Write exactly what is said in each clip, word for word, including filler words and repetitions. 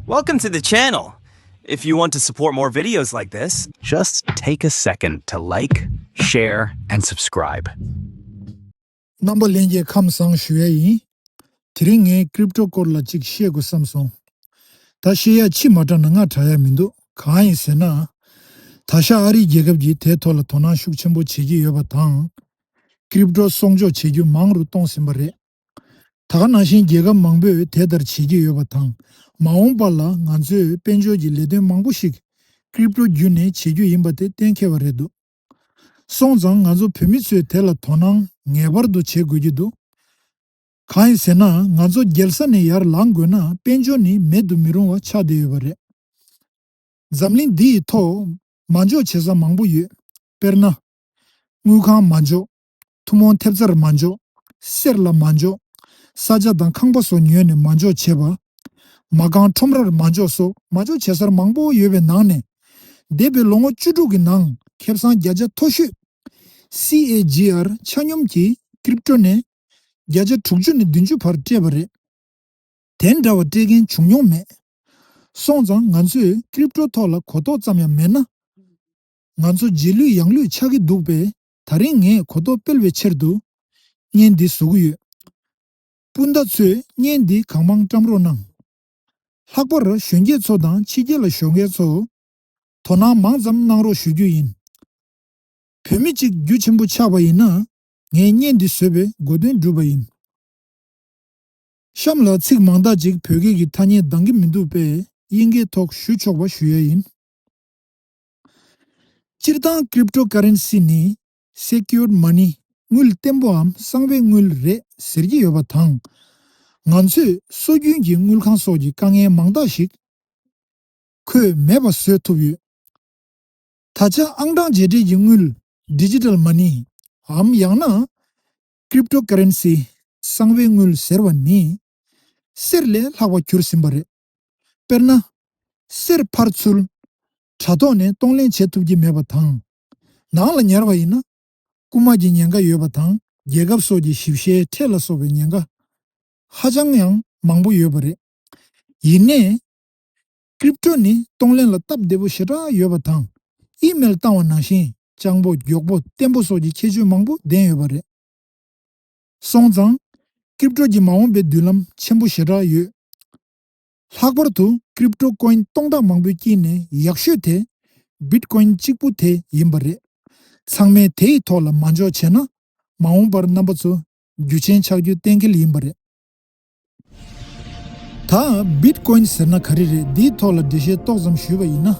Welcome to the channel. If you want to support more videos like this, just take a second to like, share, and subscribe. རྣམ་པ་ལྷན་རྒྱས་ཁམས་བཟང་ཞུ་ཡ་ཡིན། དེ་རིང་ངས་ཀྲིབ་ཀྲོ་སྐོར་ལ་གཅིག་བཤད་དགོས་བསམ་སོང་། ད་བཤད་ཡ་ཕྱི་མ་དྲགས་ན་ང་དྲག་ཡ་མི་འདུག་གང་ཡིན་ཟེར་ན། ད་ཆ་ཨ་རིའི་རྒྱལ་ཁབ་ཀྱིས་དེའི་ཐོག་ལ་དོ་སྣང་ཤུགས་ཆེན་པོ་བྱེད་ཀྱི་ཡོད་པ་དང་། ཀྲིབ་ཀྲོ་གསོག་འཇོག་བྱེད་རྒྱུ་མང་རུ་གཏོང་ཟིན་པ་རེད། ད་ག་ནང་བཞིན་རྒྱལ་ཁབ་མང་པོས་དེ་ལྟར་བྱེད་ཀྱི་ཡོད་པ་དང་། མ་འོངས་པ་ལ་ང་ཚོས་དཔལ་འབྱོར་གྱི་ལས་དོན་མང་པོ་ཞིག་ཀྲིབ་ཀྲོ་བརྒྱུད་ནས་བྱེད་རྒྱུ་ཡིན་པ་དེ་གཏན་འཁེལ་བ་རེད་འདུག་སོང་ཙང་ང་ཚོ་བོད་མི་ཚོས་དེ་ལ་དོ་སྣང་ངེས་པར་དུ་བྱེད་དགོས་ཀྱི་འདུག་གང་ཡིན་ཟེར་ན། ང་ཚོ་རྒྱལ་ས་ནས་ཡར་ལངས་དགོས་ན་དཔལ་འབྱོར་ནི་མེད་དུ་མི་རུང་བ་ཆགས་བསྡད་ཡོད་པ་རེད། འཛམ་གླིང་འདི་ཡི་ཐོག་མ་འཇོག་བྱེད་ས་མང་པོ་ཡོད། དཔེར་ན། དངུལ་ཁང་མ་འཇོག་ཐུན་མོང་ཐེབས་རྩར་མ་འཇོག་གསེར་ལ་མ་འཇོག་ས་ཆ་དང་ཁང་པ་སོགས་ཉོས་ནས་མ་འཇོག་བྱེད་པ། མ་རྐང་ཁྲོམ་རར་མ་འཇོག་སོགས་མ་འཇོག་བྱེད་སར་མང་པོ་ཡོད་པའི་ནང་ནས། འདས་པའི་ལོ་ངོ་བཅུ་དྲུག་གི་ནང་ཁེ་བཟང་བརྒྱ་ཆ་མཐོ་ཤོས་སི་ཨེ་ཇི་ཨར་ཆ་སྙོམས་ཀྱིས་ཀྲིབ་ཀྲོ་ནས་བརྒྱ་ཆ་དྲུག་ཅུ་ནས་བདུན་ཅུ་བར་སྤྲད་པ་རེད། དེ་འདྲ་བ་སྤྲད་མཁན་བྱུང་མྱོང་མེད། སོང་ཙང་ང་ཚོས་ཀྲིབ་ཀྲོ་ཐོག་ལ་གོ་རྟོགས་ཙམ་ཡང་མེད་ན། ང་ཚོ་རྗེས་ལུས་ཡང་ལུས་ཆགས་ཀྱི་འདུག་པས། ད་རིང་ངས་གོ་རྟོགས་སྤེལ་བའི་ཆེད་དུ་བརྙན་འདི་བཟོ་གི་ཡོད། སྤུན་ཟླ་ཚོས་བརྙན་འདི་གང་མང་བཀྲམ་རོགས་གནང་། ལྷག་པར་གཞོན་སྐྱེས་ཚོ་དང་ཕྱི་རྒྱལ་ལ་ཞོགས་མཁན་ཚོ། དོ་སྣང་མང་ཙམ་གནང་རོགས་ཞུ་རྒྱུ་ཡིན། བོད་མི་གཅིག་རྒྱུ་ཆེན་པོ་ཆགས་པ་ཡིན་ན། ངས་བརྙན་འདི་བཟོས་པའི་གོ་དོན་འགྲུབ་པ་ཡིན། གཤམ་ལ་ཚིག་མང་དག་ཅིག་བོད་སྐད་ཀྱི་ཐ་སྙད་འདང་གི་མི་འདུག་པས། དབྱིན་སྐད་ཐོག་ཞུ་ཆོག་པ་ཞུ་ཡས་ཡིན། སྤྱིར་བཏང་ཀྲིབ་ཀྲོ་ཀ་རན་སི་ནི་སེ་ཀིའུར་མ་ནི་དངུལ་བརྟན་པོའམ་གསང་བའི་དངུལ་རེད་ཟེར་གྱི་ཡོད་པ་དང་། ང་ཚོས་སྲོལ་རྒྱུན་གྱི་དངུལ་ཁང་སོགས་ཀྱི་དཀའ་ངལ་མང་དག་ཞིག་ཁོས་མེད་པ་བཟོས་ཐུབ་ཡོད། ད་ཆ་ཨང་གྲངས་རྗེས་དྲན་གྱི་དངུལ་ཌི་ཇི་ཊལ་མ་ནི་འམ་ཡང་ན་ཀྲིབ་ཀྲོ་ཀ་རན་སི་གསང་བའི་དངུལ་ཟེར་བ་ནི་གསེར་ལས་ལྷག་པ་གྱུར་ཟིན་པ་རེད། དཔེར་ན། གསེར་ཕར་ཚུར་དྲ་ཐོག་ནས་གཏོང་ལེན་བྱེད་ཐུབ་ཀྱི་མེད་པ་དང་། ནང་ལ་ཉར་བ་ཡིན་ན། རྐུ་མ་གྱི་ཉེན་ཁ་ཡོད་པ་དང་། རྒྱལ་ཁབ་སོགས་ཀྱི་ཞིབ་བཤེར་ཁྲལ་ལ་སོགས་པའི་ཉེན་ཁ་ཧ་ཅང་ཡང་མང་པོ་ཡོད་པ་རེད། ཡིན་ནའི། ཀྲིབ་ཀྲོ་ནི་གཏོང་ལེན་ལ་སྟབས་བདེ་པོ་ཞེ་དྲག་ཡོད་པ་དང་། ཨི་མེལ་བཏང་བ་ནང་བཞིན་སྤྱང་པོ་མགྱོགས་པོ་བརྟན་པོ་སོགས་ཀྱི་ཁྱད་ཆོས་མང་པོ་ལྡན་ཡོད་པ་རེད། སོང་ཙང་། ཀྲིབ་ཀྲོ་གྱི་མ་འོངས་པའི་མདུན་ལམ་ཆེན་པོ་ཞེ་དྲག་ཡོད། ལྷག་པར་དུ་ཀྲིབ་ཀྲོ་ཀོ་ཡིན་སྟོང་ཕྲག་མང་པོའི་དཀྱིལ་ནས་ཡག་ཤོས་དེ་བིཊ་ཀོ་ཡིན་གཅིག་པུ་དེ་ཡིན་པ་རེད། ཚང་མས་དེའི་ཐོག་ལ་མ་འཇོག་བྱས་ན། མ་འོངས་པར་རྣམ་པ་ཚོ་རྒྱུ་ཆེན་ཆགས་རྒྱུ་གཏན་འཁེལ་ཡིན་པ་རེད། ད་བིཊ་ཀོ་ཡིན་ཟེར་ན་ག་རེ་རེད། འདིའི་ཐོག་ལ་འགྲེལ་བཤད་ཏོག་ཙམ་ཞུས་པ་ཡིན་ན།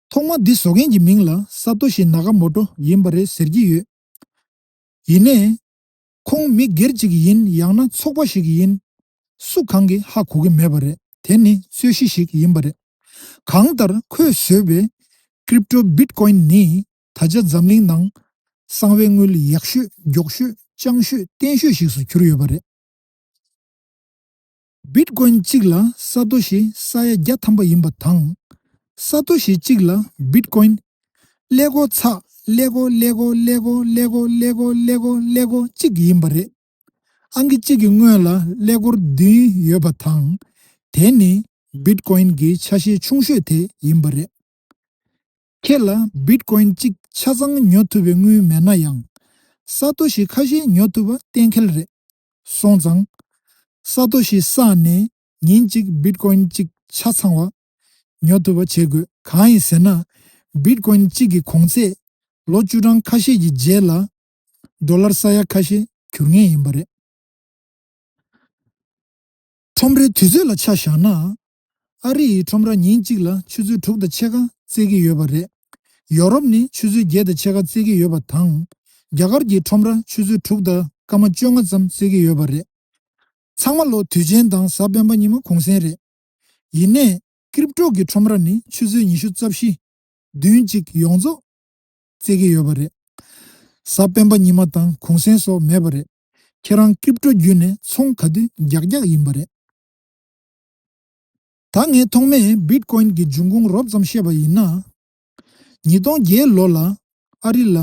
ཐོག་མ་འདི་བཟོ་མཁན་གྱི་མིང་ལ་ས་ཏོ་ཤི་ནཱ་ག་མོ་ཏོ་ཡིན་པ་རེད་ཟེར་གྱི་ཡོད། ཡིན་ནའི། ཁོང་མི་སྒེར་གཅིག་ཡིན་ཡང་ན་ཚོགས་པ་ཞིག་ཡིན། སུ་གང་གིས་ཧ་གོ་གི་མེད་པ་རེད། དེ་ནི་རྩོད་གཞི་ཞིག་ཡིན་པ་རེད། གང་ལྟར་ཁོས་བཟོས་པའི་ཀྲིབ་ཀྲོ་བིཊ་ཀོ་ཡིན་ནི་ད་ཆ་འཛམ་གླིང་ནང་གསང་བའི་དངུལ་ཡག་ཤོས་མགྱོགས་ཤོས་སྤྱང་ཤོས་བརྟན་ཤོས་ཤིག་སུ་གྱུར་ཡོད་པ་རེད། བིཊ་ཀོ་ཡིན་གཅིག་ལ་ས་ཏོ་ཤི་ས་ཡ་བརྒྱ་ཐམ་པ་ཡིན་པ་དང་། ས་ཏོ་ཤི་གཅིག་ལ་བིཊ་ཀོ་ཡིན་ཀླད་ཀོར་ཚེག་ཀླད་ཀོར་ཀླད་ཀོར་ཀླད་ཀོར་ཀླད་ཀོར་ཀླད་ཀོར་ཀླད་ཀོར་ཀླད་ཀོར་གཅིག་ཡིན་པ་རེད། ཨང་ཀི་གཅིག་གི་སྔོན་ལ་ཀླད་ཀོར་བདུན་ཡོད་པ་དང་། དེ་ནི་བིཊ་ཀོ་ཡིན་གྱི་ཆ་ཤས་ཆུང་ཤོས་དེ་ཡིན་པ་རེད། ཁྱེད་ལ་བིཊ་ཀོ་ཡིན་གཅིག་ཆ་ཚང་ཉོ་ཐུབ་པའི་དངུལ་མེད་ན་ཡང་། ས་ཏོ་ཤི་ཁ་ཤས་ཉོ་ཐུབ་པ་གཏན་འཁེལ་རེད། སོང་ཙང་། ས་ཏོ་ཤི་བསགས་ནས་ཉིན་གཅིག་བིཊ་ཀོ་ཡིན་གཅིག་ཆ་ཚང་བ་ཉོ་ཐུབ་པ་བྱེད་དགོས། གང་ཡིན་ཟེར་ན། བིཊ་ཀོ་ཡིན་གཅིག་གི་གོང་ཚད་ལོ་བཅུ་གྲངས་ཁ་ཤས་ཀྱི་རྗེས་ལ་ཌོ་ལར་ས་ཡ་ཁ་ཤས་གྱུར་ངེས་ཡིན་པ་རེད། ཁྲོམ་རའི་དུས་ཚོད་ལ་ཆ་བཞག་ན། ཨ་རི་ཡི་ཁྲོམ་ར་ཉིན་གཅིག་ལ་ཆུ་ཚོད་དྲུག་དང་ཕྱེད་ཀ་རྩེད་ཀྱི་ཡོད་པ་རེད། ཡོ་རོབ་ནི་ཆུ་ཚོད་བརྒྱད་དང་ཕྱེད་ཀ་རྩེད་ཀྱི་ཡོད་པ་དང་། རྒྱ་གར་གྱི་ཁྲོམ་ར་ཆུ་ཚོད་དྲུག་དང་སྐར་མ་བཅོ་ལྔ་ཙམ་རྩེད་ཀྱི་ཡོད་པ་རེད། ཚང་མ་ལོ་དུས་ཆེན་དང་གཟའ་སྤེན་པ་ཉི་མ་གུང་སེང་རེད། ཡིན་ནའི་ཀྲིབ་ཀྲོ་གི་ཁྲོམ་ར་ནི་ཆུ་ཚོད་ཉི་ཤུ་རྩ་བཞི་བདུན་གཅིག་ཡོངས་རྫོགས་རྩེད་ཀྱི་ཡོད་པ་རེད། གཟའ་སྤེན་པ་ཉི་མ་དང་གུང་སེང་སོགས་མེད་པ་རེད། ཁྱེད་རང་ཀྲིབ་ཀྲོ་བརྒྱུད་ནས་ཚོང་ག་དུས་རྒྱག་རྒྱག་ཡིན་པ་རེད། ད་ངས་ཐོག་མའི་བིཊ་ཀོ་ཡིན་གྱི་འབྱུང་ཁུངས་རོབ་ཙམ་བཤད་པ་ཡིན་ན། ཉིས་སྟོང་བརྒྱད་ལོ་ལ་ཨ་རི་ལ་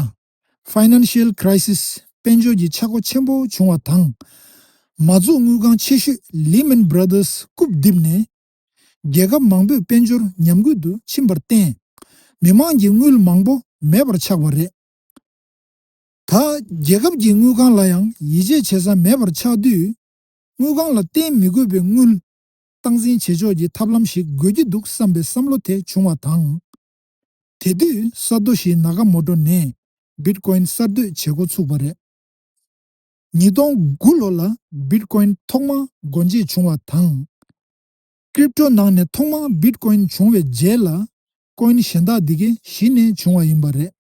ཕའི་ནན་ཤལ་ཁྲའི་སིས་དཔལ་འབྱོར་གྱི་ཆག་སྒོ་ཆེན་པོ་བྱུང་བ་དང་། མ་འཛུགས་དངུལ་ཁང་ཆེ་ཤོས་ལི་མན་བྷ་ར་དར་སི་རྐུབ་རྡིབ་ནས། རྒྱལ་ཁབ་མང་པོས་དཔལ་འབྱོར་ཉམས་རྒུད་དུ་ཕྱིན་པར་བརྟེན། མི་མང་གི་དངུལ་མང་པོ་མེད་པར་ཆགས་པ་རེད། ད་རྒྱལ་ཁབ་ཀྱི་དངུལ་ཁང་ལ་ཡང་ཡིད་ཆེས་བྱེད་ས་མེད་པར་ཆགས་དུས། དངུལ་ཁང་ལ་བརྟེན་མི་དགོས་པའི་དངུལ་སྟངས་འཛིན་བྱེད་ཕྱོགས་ཀྱི་ཐབས་ལམ་ཞིག་དགོས་ཀྱི་འདུག་བསམ་པའི་བསམ་བློ་དེ་བྱུང་བ་དང་། དེ་དུས་སཱ་ཏོ་ཤི་ནཱ་ཀ་མོ་ཊོ་ནས་བིཊ་ཀོ་ཡིན་གསར་གཏོད་བྱེད་འགོ་ཚུགས་པ་རེད། ཉིས་སྟོང་དགུ་ལོ་ལ་བིཊ་ཀོ་ཡིན་ཐོག་མ་སྒོ་འབྱེད་བྱུང་བ་དང་། ཀྲིབ་ཊོ་ནང་ནས་ཐོག་མ་བིཊ་ཀོ་ཡིན་བྱུང་བའི་རྗེས་ལ། ཀོ་ཡིན་གཞན་དག་འདི་གའི་གཞི་ནས་བྱུང་བ་ཡིན་པ་རེད།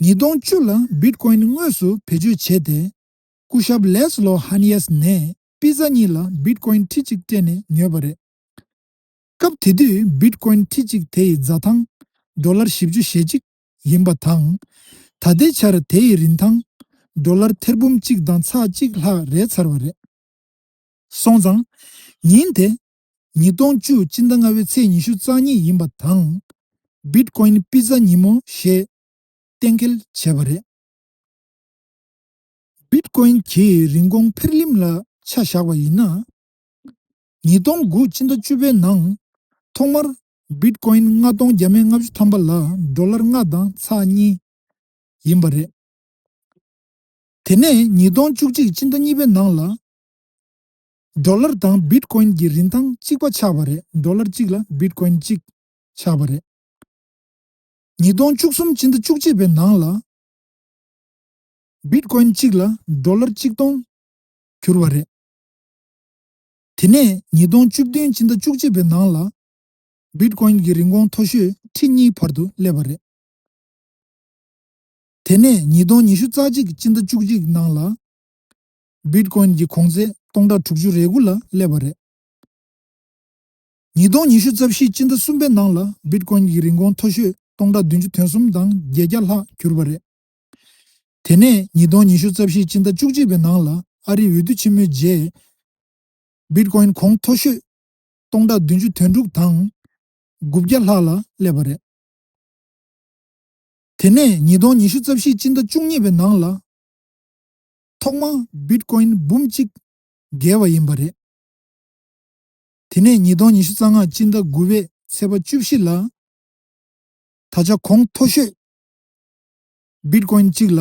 ཉིས་སྟོང་བཅུ་ལ་བིཊ་ཀོ་ཡིན་དངོས་སུ་བེད་སྤྱོད་བྱས་ཏེ། སྐུ་ཞབས་ལེས་ལོ་ཧན་ཡེས་ནས་པི་ཛ་གཉིས་ལ་བིཊ་ཀོ་ཡིན་ཁྲི་གཅིག་སྤྲད་ནས་ཉོས་པ་རེད། སྐབས་དེ་དུས་བིཊ་ཀོ་ཡིན་ཁྲི་གཅིག་དེ་ཡི་འཛའ་ཐང་ཌོ་ལར་བཞི་བཅུ་ཞེ་གཅིག་ཡིན་པ་དང་། ད་ལྟའི་ཆར་དེ་ཡི་རིན་ཐང་ཌོ་ལར་ཐེར་འབུམ་གཅིག་དང་ཚེག་གཅིག་ལྷག་རེད་ཚར་བ་རེད། སོང་ཙང་། ཉིན་དེ། ཉིས་སྟོང་བཅུ་སྤྱི་ཟླ་ལྔ་པའི་ཚེས་ཉི་ཤུ་རྩ་གཉིས་ཡིན་པ་དང་། བིཊ་ཀོ་ཡིན་པི་ཛ་ཉིན་མོ་ཞེས་གཏན་འཁེལ་བྱས་པ་རེད། བིཊ་ཀོ་ཡིན་གྱི་རིན་གོང་འཕར་ལམ་ལ་ཆ་བཞག་པ་ཡིན་ན། ཉིས་སྟོང་དགུ་སྤྱི་ཟླ་བཅུ་པའི་ནང་ཐོག་མར་བིཊ་ཀོ་ཡིན་ལྔ་སྟོང་བརྒྱ་མེད་ལྔ་བཅུ་ཐམ་པ་ལ་ཌོ་ལར་ལྔ་དང་ཚེག་གཉིས་ཡིན་པ་རེད། དེ་ནས་ཉིས་སྟོང་བཅུ་གཅིག་སྤྱི་ཟླ་གཉིས་པའི་ནང་ལ། ཌོ་ལར་དང་བིཊ་ཀོ་ཡིན་གྱི་རིན་ཐང་གཅིག་པ་ཆགས་པ་རེད། ཌོ་ལར་གཅིག་ལ་བིཊ་ཀོ་ཡིན་གཅིག་ཆགས་པ་རེད། ཉིས་སྟོང་བཅུ་གསུམ་སྤྱི་ཟླ་བཅུ་གཅིག་པའི་ནང་ལ། བིཊ་ཀོ་ཡིན་གཅིག་ལ་ཌོ་ལར་གཅིག་སྟོང་གྱུར་བ་རེད། དེ་ནས་ཉིས་སྟོང་བཅུ་བདུན་སྤྱི་ཟླ་བཅུ་གཅིག་པའི་ནང་ལ། བིཊ་ཀོ་ཡིན་གྱི་རིན་གོང་མཐོ་ཤོས་ཁྲི་གཉིས་བར་དུ་སླེབས་པ་རེད། དེ་ནས་ཉིས་སྟོང་ཉི་ཤུ་རྩ་གཅིག་སྤྱི་ཟླ་བཅུ་གཅིག་ནང་ལ། བིཊ་ཀོ་ཡིན་གྱི་གོང་ཚད་སྟོང་ཕྲག་དྲུག་ཅུ་རེ་དགུ་ལ་སླེབས་པ་རེད། ཉིས་སྟོང་ཉི་ཤུ་རྩ་བཞི་སྤྱི་ཟླ་གསུམ་པའི་ནང་ལ་བིཊ་ཀོ་ཡིན་གྱི་རིན་གོང་མཐོ་ཤོས་སྟོང་ཕྲག་བདུན་ཅུ་དོན་གསུམ་དང་བརྒྱད་བརྒྱ་ལྷག་གྱུར་པ་རེད། དེ་ནས་ཉིས་སྟོང་ཉི་ཤུ་རྩ་བཞི་སྤྱི་ཟླ་བཅུ་གཅིག་པའི་ནང་ལ་ཨ་རིའི་འོས་བསྡུ་ཆེན་མོའི་རྗེས། བིཊ་ཀོ་ཡིན་གོང་མཐོ་ཤོས་སྟོང་ཕྲག་བདུན་ཅུ་དོན་དྲུག་དང་དགུ་བརྒྱ་ལྷག་ལ་སླེབས་པ་རེད། དེ་ནས་ཉིས་སྟོང་ཉི་ཤུ་རྩ་བཞི་སྤྱི་ཟླ་བཅུ་གཉིས་པའི་ནང་ལ། ཐོག་མ་བིཊ་ཀོ་ཡིན་འབུམ་གཅིག་བརྒལ་བ་ཡིན་པ་རེད། དེ་ནས་ཉིས་སྟོང་ཉི་ཤུ་རྩ་ལྔ་སྤྱི་ཟླ་དགུ་པའི་ཚེས་པ་བཅུ་བཞི་ལ། ད་ཆ་གོང་མཐོ་ཤོས་བིཊ་ཀོ་ཡིན་གཅིག་ལ་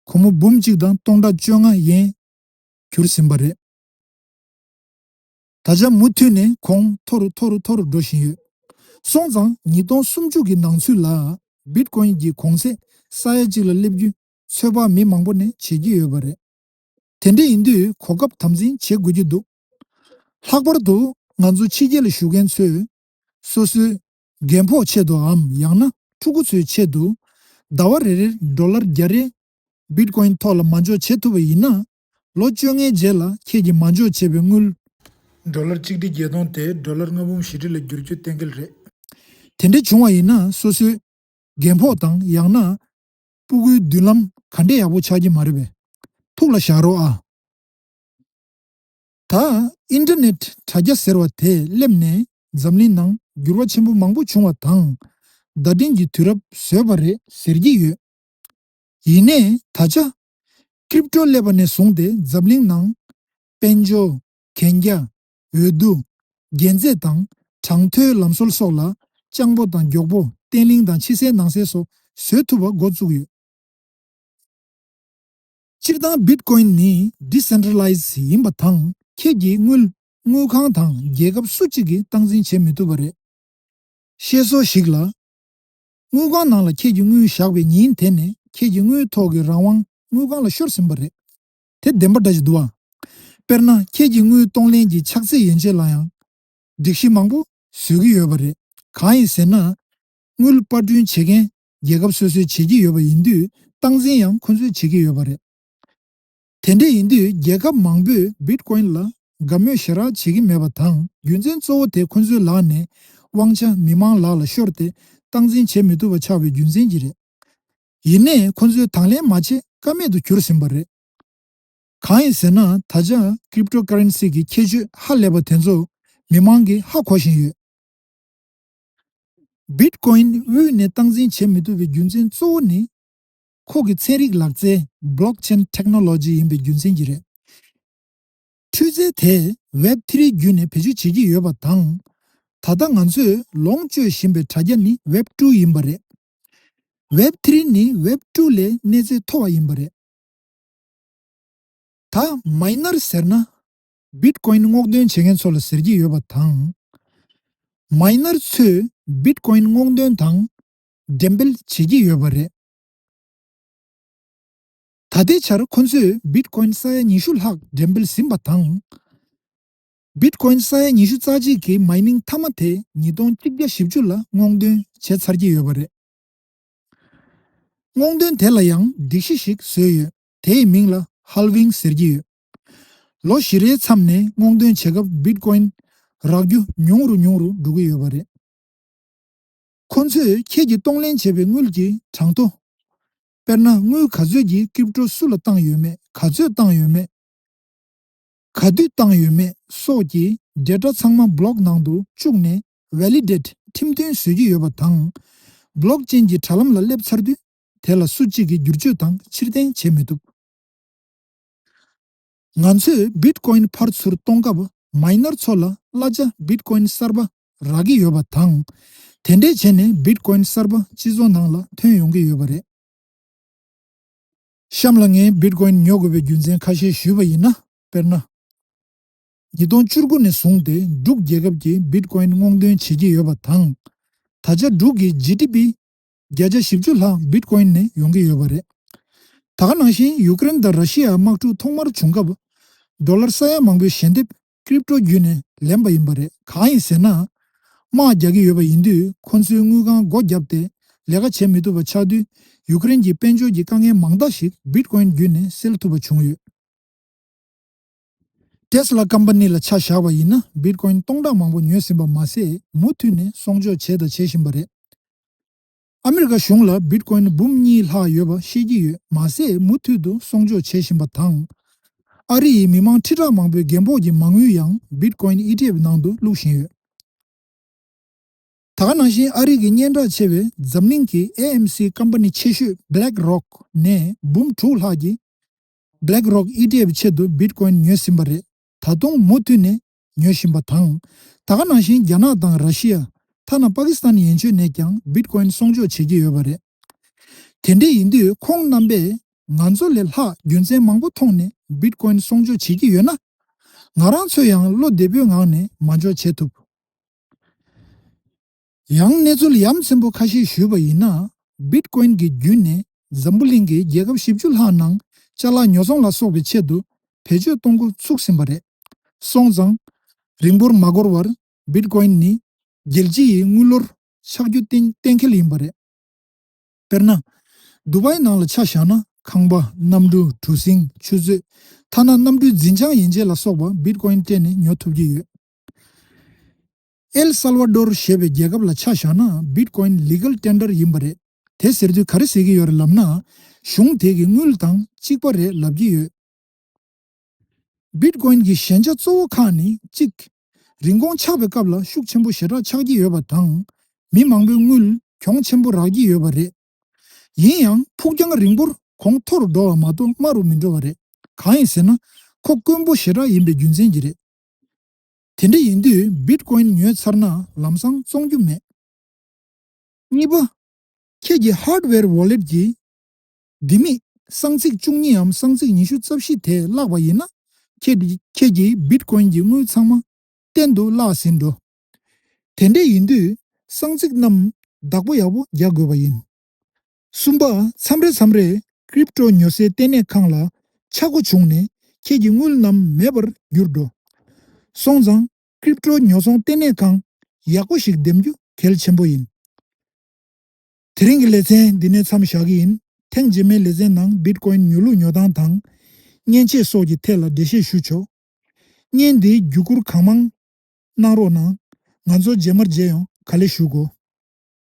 སྒོར་མོ་འབུམ་གཅིག་དང་སྟོང་ཕྲག་བཅོ་ལྔ་ཡན་གྱུར་ཟིན་པ་རེད། ད་ཆ་མུ་མཐུད་ནས་གོང་མཐོ་རུ་མཐོ་རུ་མཐོ་རུ་འགྲོ་བཞིན་ཡོད། སོང་ཙང་ཉིས་སྟོང་སུམ་ཅུ་གི་ནང་ཚུད་ལ་བིཊ་ཀོ་ཡིན་གྱི་གོང་ཚད་ས་ཡ་གཅིག་ལ་སླེབས་རྒྱུ་ཚོད་དཔག་མི་མང་པོ་ནས་བྱེད་ཀྱི་ཡོད་པ་རེད། དེ་འདྲ་ཡིན་དུས་གོ་སྐབས་དམ་འཛིན་བྱེད་དགོས་ཀྱི་འདུག་ལྷག་པར་དུ་ང་ཚོ་ཕྱི་རྒྱལ་ལ་བཞུགས་མཁན་ཚོས་སོ་སོའི་རྒན་ཕོགས་ཆེད་དུའམ་ཡང་ན་ཕྲུ་གུ་ཚོའི་ཆེད་དུ་ཟླ་བ་རེ་རེར་ཌོ་ལར་བརྒྱ་རེ་བིཊ་ཀོ་ཡིན་ཐོག་ལ་མ་འཇོག་བྱེད་ཐུབ་པ་ཡིན་ན། ལོ་བཅོ་ལྔའི་རྗེས་ལ་ཁྱེད་ཀྱིས་མ་འཇོག་བྱས་པའི་དངུལ་ཌོ་ལར་གཅིག་ཁྲི་བརྒྱད་སྟོང་དེ་ཌོ་ལར་ལྔ་འབུམ་བཞི་ཁྲི་ལ་བསྒྱུར་རྒྱུ་གཏན་འཁེལ་རེད། དེ་འདྲ་བྱུང་བ་ཡིན་ན་སོ་སོའི་རྒན་ཕོགས་དང་ཡང་ན་སྤུ་གུའི་མདུན་ལམ་ག་འདྲས་ཡག་པོ་ཆགས་ཀྱི་མ་རེད་པས། ཐུགས་ལ་བཞག་རོགས་ཨ། ད་ཨིན་ཊར་ནེཊ་དྲ་རྒྱ་ཟེར་བ་དེ་སླེབས་ནས་འཛམ་གླིང་ནང་འགྱུར་བ་ཆེན་པོ་མང་པོ་བྱུང་བ་དང་། བརྡ་འཕྲིན་གྱི་དུས་རབས་བཟོས་པ་རེད་ཟེར་གྱི་ཡོད། ཡིན་ནའི་ད་ཆ་ཀྲིབ་ཊོ་སླེབས་པ་ནས་བཟུང་སྟེ་འཛམ་གླིང་ནང་དཔལ་འབྱོར། གན་རྒྱ། འོས་བསྡུ། རྒྱལ་རྩེད་དང་གྲངས་ཐོའི་ལམ་སྲོལ་སོགས་ལ་སྤྱང་པོ་དང་མགྱོགས་པོ་བརྟན་བརླིང་དང་ཕྱི་གསལ་ནང་གསལ་སོགས་བཟོས་ཐུབ་པ་འགོ་བཙུགས་ཡོད། སྤྱིར་བཏང་བིཊ་ཀོ་ཡིན་ནི་ཌི་སེན་ཊྲ་ལའི་ཛི་ཡིན་པ་དང་ཁྱེད་ཀྱིས་དངུལ་དངུལ་ཁང་དང་རྒྱལ་ཁབ་སུ་གཅིག་གིས་སྟངས་འཛིན་བྱེད་མི་ཐུབ་པ་རེད། བཤད་སྲོལ་ཞིག་ལ། དངུལ་ཁང་ནང་ལ་ཁྱེད་ཀྱི་དངུལ་བཞག་པའི་ཉིན་དེ་ནས་ཁྱེད་ཀྱི་དངུལ་ཐོག་གི་རང་དབང་དངུལ་ཁང་ལ་ཤོར་ཟིན་པ་རེད། དེ་བདེན་པ་འདྲ་ཞིག་འདུག་བ། དཔེར་ན་ཁྱེད་ཀྱི་དངུལ་གཏོང་ལེན་གྱི་ཕྱག་ཚད་ཡན་ཆད་ལ་ཡང་སྒྲིག་གཞི་མང་པོ་བཟོས་ཀྱི་ཡོད་པ་རེད། གང་ཡིན་ཟེར་ན། དངུལ་པར་སྐྲུན་བྱེད་མཁན་རྒྱལ་ཁབ་སོ་སོས་བྱེད་ཀྱི་ཡོད་པ་ཡིན་དུས་སྟངས་འཛིན་ཡང་ཁོ་ཚོས་བྱེད་ཀྱི་ཡོད་པ་རེད། དེ་འདྲ་ཡིན་དུས་རྒྱལ་ཁབ་མང་པོས་བིཊ་ཀོ་ཡིན་ལ་དགའ་མོས་ཞེ་དྲག་བྱེད་ཀྱི་མེད་པ་དང་རྒྱུ་མཚན་གཙོ་བོ་དེ་ཁོ་ཚོའི་ལག་ནས་དབང་ཆ་མི་མང་ལག་ལ་ཤོར་ཏེ་སྟངས་འཛིན་བྱེད་མི་ཐུབ་པ་ཆགས་པའི་རྒྱུ་མཚན་གྱིས་རེད། ཡིན་ནའི་ཁོ་ཚོས་དང་ལེན་མ་བྱེད་ཀ་མེད་དུ་གྱུར་ཟིན་པ་རེད། གང་ཡིན་ཟེར་ན་ད་ཆ་ཀྲིབ་ཊོ་ཀ་རན་སི་གི་ཁྱད་ཆོས་ཧ་ལས་པ་དེ་ཚོ་མི་མང་གིས་ཧ་གོ་བཞིན་ཡོད། བིཊ་ཀོ་ཡིན་དབུས་ནས་སྟངས་འཛིན་བྱེད་མི་ཐུབ་པའི་རྒྱུ་མཚན་གཙོ་བོ་ནི། ཁོ་གི་ཚན་རིག་ལག་རྩལ་བྷ་ལོག་ཆེན་ཊེག་ནོ་ལོ་ཇི་ཡིན་པའི་རྒྱུ་མཚན་གྱིས་རེད། འཕྲུལ་རྩལ་དེས་Web three བརྒྱུད་ནས་བེད་སྤྱོད་བྱེད་ཀྱི་ཡོད་པ་དང་། ད་ལྟ་ང་ཚོས་ལོངས་སྤྱོད་བཞིན་པའི་དྲ་རྒྱ་ནི་Web two ཡིན་པ་རེད། Web three ནི་Web two ལས་གནས་ཚད་མཐོ་བ་ཡིན་པ་རེད། ད་མའི་ནར་ཟེར་ན་Bitcoin སྔོག་འདོན་བྱེད་མཁན་ཚོ་ལ་ཟེར་གྱི་ཡོད་པ་དང་། མའི་ནར་ཚོས་Bitcoin སྔོག་འདོན་དང་འགྲེམས་སྤེལ་བྱེད་ཀྱི་ཡོད་པ་རེད། ད་ལྟའི་ཆར་ཁོ་ཚོས་Bitcoin ས་ཡ་ཉི་ཤུ་ལྷག་འགྲེམས་སྤེལ་ཟིན་པ་དང་། Bitcoin ས་ཡ་ཉི་ཤུ་རྩ་གཅིག་གི་མའི་ནིང་མཐའ་མ་དེ་ཉིས་སྟོང་གཅིག་བརྒྱ་བཞི་བཅུ་ལ་སྔོག་འདོན་བྱས་ཚར་གྱི་ཡོད་པ་རེད། སྔོག་འདོན་དེ་ལ་ཡང་སྒྲིག་གཞི་ཞིག་བཟོས་ཡོད། དེའི་མིང་ལ་Halving ཟེར་གྱི་ཡོད། ལོ་བཞི་རེའི་མཚམས་ནས་སྔོག་འདོན་བྱེད་སྐབས་Bitcoin རག་རྒྱུ་ཉུང་རུ་ཉུང་རུ་འགྲོ་གི་ཡོད་པ་རེད། ཁོ་ཚོས་ཁྱེད་ཀྱིས་གཏོང་ལེན་བྱས་པའི་དངུལ་གྱི་གྲངས་ཐོ། དཔེར་ན་དངུལ་ག་ཚོད་ཀྱིས་Crypto སུ་ལ་བཏང་ཡོད་མེད། ག་ཚོད་བཏང་ཡོད་མེད། ག་དུས་བཏང་ཡོད་མེད་སོགས་ཀྱི་data ཚང་མ་block ནང་དུ་བཅུག་ནས་validate ཁྲིམས་མཐུན་བཟོས་ཀྱི་ཡོད་པ་དང་། Blockchain གྱི་དྲ་ལམ་ལ་སླེབས་ཚར་དུས་དེ་ལ་སུ་གཅིག་གིས་བསྒྱུར་བཅོས་དང་ཕྱིར་འཐེན་བྱེད་མི་ཐུབ། ང་ཚོས་Bitcoin ཕར་ཚུར་གཏོང་སྐབས་མའི་ནར་ཚོ་ལ་གླ་ཆ་Bitcoin གསར་པ་རག་གི་ཡོད་པ་དང་། དེ་འདྲས་བྱས་ནས་Bitcoin གསར་པ་སྤྱི་ཚོགས་ནང་ལ་ཐོན་ཡོང་གི་ཡོད་པ་རེད། གཤམ་ལ་ངས་Bitcoin ཉོ་དགོས་པའི་རྒྱུ་མཚན་ཁ་ཤས་ཞུས་པ་ཡིན་ན། དཔེར་ན། ཉིས་སྟོང་བཅུ་དགུ་ནས་བཟུང་སྟེ་འབྲུག་རྒྱལ་ཁབ་ཀྱིས་Bitcoin སྔོག་འདོན་བྱེད་ཀྱི་ཡོད་པ་དང་། ད་ཆ་འབྲུག་གི་G D P བརྒྱ་ཆ་བཞི་བཅུ་ལྷག་Bitcoin ནས་ཡོང་གི་ཡོད་པ་རེད། ད་ག་ནང་བཞིན་ཡུ་ཀེ་རེན་དང་ར་ཤི་ཡ་དམག་འཁྲུག་ཐོག་མར་བྱུང་སྐབས། ཌོ་ལར་ས་ཡ་མང་པོའི་ཞལ་འདེབས་Crypto བརྒྱུད་ནས་ལེན་པ་ཡིན་པ་རེད། གང་ཡིན་ཟེར་ན། དམག་རྒྱག་གི་ཡོད་པ་ཡིན་དུས་ཁོ་ཚོའི་དངུལ་ཁང་སྒོ་བརྒྱབ་སྟེ་ལས་ཀ་བྱེད་མི་ཐུབ་པ་ཆགས་དུས། ཡུ་ཀེ་རེན་གྱི་དཔལ་འབྱོར་གྱི་དཀའ་ངལ་མང་དག་ཞིག་Bitcoin བརྒྱུད་ནས་སེལ་ཐུབ་པ་བྱུང་ཡོད། Tesla ཀམ་པ་ནི་ལ་ཆ་བཞག་པ་ཡིན་ན་Bitcoin སྟོང་ཕྲག་མང་པོ་ཉོས་ཟིན་པ་མ་ཟད། མུ་མཐུད་ནས་གསོག་འཇོག་བྱས་དང་བྱེད་བཞིན་པ་རེད། ཨ་མི་རི་ཀ་གཞུང་ལ་Bitcoin འབུམ་གཉིས་ལྷག་ཡོད་པ་ཤེས་ཀྱི་ཡོད་མ་ཟད། མུ་མཐུད་དུ་གསོག་འཇོག་བྱེད་བཞིན་པ་དང་། ཨ་རི་ཡི་མི་མང་ཁྲི་ཕྲག་མང་པོའི་རྒན་པོ་གི་མ་དངུལ་ཡང་Bitcoin E T F ནང་དུ་བླུགས་བཞིན་ཡོད། ད་ག་ནང་བཞིན་ཨ་རི་གི་སྙན་གྲགས་ཆེ་བའི་འཛམ་གླིང་གི་A M C ཀམ་པ་ནི་ཆེ་ཤོས་BlackRock ནས་འབུམ་དྲུག་ལྷག་གིས་BlackRock E T F ཆེད་དུ་Bitcoin ཉོས་ཟིན་པ་རེད། ད་དུང་མུ་མཐུད་ནས་ཉོ་བཞིན་པ་དང་། ད་ག་ནང་བཞིན་རྒྱ་ནག་དང་ར་ཤི་ཡ། ཐ་ན་པ་ཀི་སི་ཐན་ཡན་ཆོད་ནས་ཀྱང་Bitcoin གསོག་འཇོག་བྱེད་ཀྱི་ཡོད་པ་རེད། དེ་འདྲ་ཡིན་དུས་ཁོང་རྣམ་པས་ང་ཚོ་ལས་ལྷག་རྒྱུ་མཚན་མང་པོ་མཐོང་ནས་Bitcoin གསོག་འཇོག་བྱེད་ཀྱི་ཡོད་ན། ང་རང་ཚོས་ཡང་བློ་བདེ་པོའི་ངང་ནས་མ་འཇོག་བྱེད་ཐུབ། ཡང་གནས་ཚུལ་ཡ་མཚན་པོ་ཁ་ཤས་ཞུས་པ་ཡིན་ན། Bitcoin གྱི་བརྒྱུད་ནས་འཛམ་བུ་གླིང་གི་རྒྱལ་ཁབ་བཞི་བཅུ་ལྷག་ནང་ཅ་ལག་ཉོ་ཚོང་ལ་སོགས་པའི་ཆེད་དུ་བེད་སྤྱོད་གཏོང་འགོ་ཚུགས་ཟིན་པ་རེད། སོང་ཙང་། རིང་པོར་མ་འགོར་བར་Bitcoin ནི་རྒྱལ་སྤྱི་ཡི་དངུལ་ལོར་ཆགས་རྒྱུ་གཏན་གཏན་འཁེལ་ཡིན་པ་རེད། དཔེར་ན། དུ་བའི་ནང་ལ་ཆ་བཞག་ན་ཁང་པ། གནམ་གྲུ། གྲུ་གཟིངས། ཆུ་མཛོད། ཐ་ན་གནམ་གྲུའི་འཛིན་བྱང་ཡན་ཆད་ལ་སོགས་པ་Bitcoin སྤྲད་ནས་ཉོ་ཐུབ་ཀྱི་ཡོད། ཨེལ་སལ་ཝ་ཌོར་ཞེས་པའི་རྒྱལ་ཁབ་ལ་ཆ་བཞག་ན་Bitcoin legal tender ཡིན་པ་རེད། དེ་ཟེར་དུས་ག་རེ་ཟེར་གྱི་ཡོད་རེད་ལབ་ན། གཞུང་དེ་གི་དངུལ་དང་གཅིག་པ་རེད་ལབ་ཀྱི་ཡོད། Bitcoin གྱི་ཞན་ཆ་གཙོ་བོ་ཁག་ནི་གཅིག་རིན་གོང་ཆག་པའི་སྐབས་ལ་ཤུགས་ཆེན་པོ་ཞེ་དྲག་ཆགས་ཀྱི་ཡོད་པ་དང་། མི་མང་པོའི་དངུལ་གྱོང་ཆེན་པོ་རག་གི་ཡོད་པ་རེད། ཡིན་ཡང་ཕུགས་རྒྱང་རིང་པོར་གོང་མཐོ་རུ་འགྲོ་བ་མ་གཏོགས་དམའ་རུ་མི་འགྲོ་བ་རེད། གང་ཡིན་ཟེར་ན། ཁོ་དཀོན་པོ་ཞེ་དྲག་ཡིན་པའི་རྒྱུ་མཚན་གྱིས་རེད། དེ་འདྲ་ཡིན་དུས་Bitcoin ཉོས་ཚར་ན་ལམ་སང་བཙོང་རྒྱུ་མེད། གཉིས་པ། ཁྱེད་ཀྱི་Hardware Wallet གྱི་ལྡེ་མིག་གསང་ཚིག་བཅུ་གཉིས་འམ་གསང་ཚིག་ཉི་ཤུ་རྩ་བཞི་དེ་བརླག་པ་ཡིན་ན། ཁྱེད་ཁྱེད་ཀྱི་Bitcoin གྱི་དངུལ་ཚང་མ་གཏན་དུ་བརླག་ཟིན་འགྲོ། དེ་འདྲ་ཡིན་དུས་གསང་ཚིག་རྣམས་བདག་པོ་ཡག་པོ་རྒྱག་དགོས་པ་ཡིན། གསུམ་པ། མཚམས་རེ་མཚམས་རེ་Crypto ཉོ་སའི་ལྟེ་གནས་ཁང་ལ་ཆག་སྒོ་བྱུང་ནས་ཁྱེད་ཀྱི་དངུལ་རྣམས་མེད་པར་གྱུར་འགྲོ། སོང་ཙང་Crypto ཉོ་ཚོང་ལྟེ་གནས་ཁང་ཡག་པོ་ཞིག་འདེམས་རྒྱུ་གལ་ཆེན་པོ་ཡིན། དེ་རིང་གི་ལེ་ཚན་འདི་ནས་མཚམས་བཞག་གི་ཡིན། ཐེངས་རྗེས་མའི་ལེ་ཚན་ནང་Bitcoin ཉོ་ལུགས་ཉོ་སྟངས་དང་། མཉེན་ཆས་སོགས་ཀྱི་ཐད་ལ་འགྲེལ་བཤད་ཞུ་ཆོག་བརྙན་འདིའི་བརྒྱུད་བསྐུར་གང་མང་གནང་རོགས་གནང་། ང་ཚོ་རྗེས་མར་མཇལ་ཡོང་། ག་ལེ་ཞུ་གོ།